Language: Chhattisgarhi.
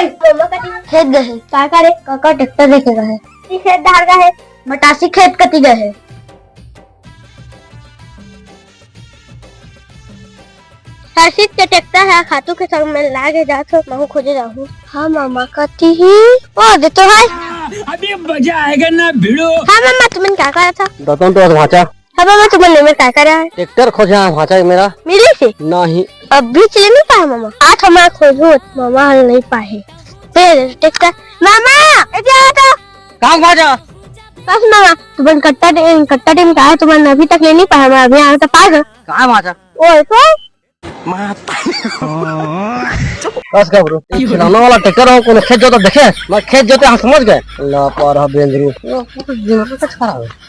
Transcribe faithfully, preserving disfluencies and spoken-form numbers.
मम्मा कति खेत गए हे। का करे? काका ट्रैक्टर देखे गए हे। खेत धार गए हे। मटासी खेत कति गए हे। हर्षित के ट्रैक्टर हे, खातू के संग में लागे जात हो, महू खोजे जाहूं। हाँ मम्मा, कति ही? ओ, दे तो भाई। अभी मजा आएगा ना भिड़ो। हाँ मम्मा, तुमन का करत हो? दतन तो भांचा। हाँ मम्मा, तुमन ले मेर का करे हे? ट्रैक्टर खोजे हे भांचा मेरा। मिली से? नहीं। अभी चले नहीं पाए मम्मा। आज हमारा खोजो, मम्मा हल नहीं पाए। फिर ट्रैक्टर, मम्मा, इधर आ तो। कहाँ भांचा? बस मम्मा, तुमन कट्टा डे-, कट्टा डैम का है, तुमन अभी तक ले नहीं पाए, मैं अभी आया तो पास हो। कहाँ भांचा? ओए, तो? बस कर ब्रो, खिलौना वाला ट्रैक्टर हो, कोनो खेत जोता देखे? मैं खेत जोते हम समझ गए। लापरवाह बेंदरू। ओ, ओ, दिमाग का खराब है।